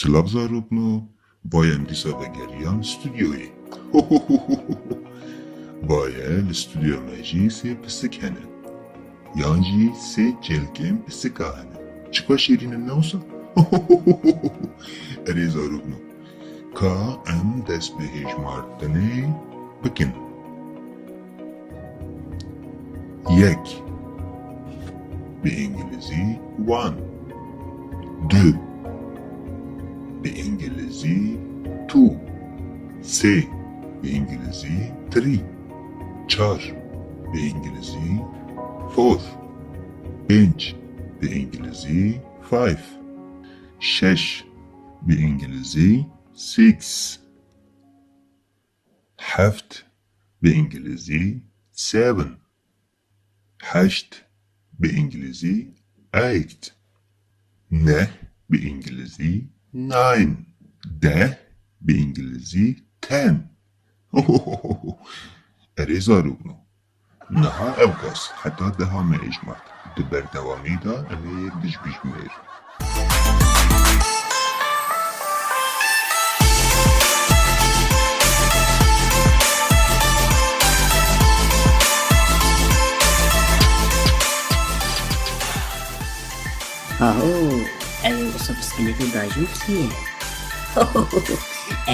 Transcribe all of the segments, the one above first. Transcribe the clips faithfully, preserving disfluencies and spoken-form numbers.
Silav zarokno, vaye em dîsa vegeriyan stûdyoyê. Vaye li stûdyoya me jî sê pisik hene. Yan jî sê çêlkên pisika hene. Çiqa şêrîn in ne wisa? Erê zarokno. Ka em dest bi hêjmartinê bikin. Yek. Bi îngilîzî one. Du. Bi îngilîzî two. Sê. Bi îngilîzî three. Çar. Bi îngilîzî four. Pênc. Bi îngilîzî five. Şeş. Bi îngilîzî six. Heft. Bi îngilîzî seven. Heşt. Bi îngilîzî eight. Neh. Bi îngilîzî nine. Deh. Bi îngilîzî ten. Erê zarokno. Niha ew kes heta deha me hêjmart. Di berdewamî de em ê yek dî jî bijimêrin. Aho, ew ê wisa piskilêtê dajû kî ye?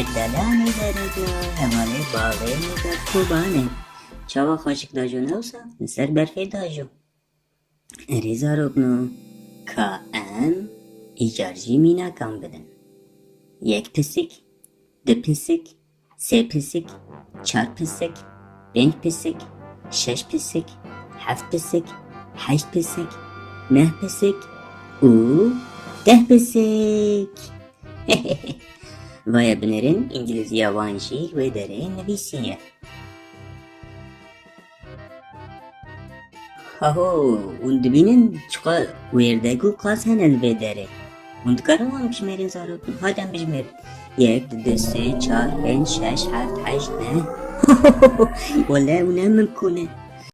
Edelanê derê de, hevalê bavê de, kobanê. Çawa xweşik dajû ne wisa? Li ser berfê dajû. Erê zarokno, ka em îcar jî mînakan bidin. Yek pisik, du pisik, sê pisik, çar pisik, pênc pisik, şeş pisik, heft pisik, heşt pisik, neh pisik û deh pisik. Vaye binêrin, îngilîziya wan jî li wê derê nivîsî ye. Aho, hûn dibînin çiqa wêrdek û qaz hene li vê derê. Hûn dikarin wan bijmêrin zarok? Hadi em bijmêrin. Yek, du, sê, çar, pênc, şeş, heft, heşt, neh. Wele ew ne mimkûn e.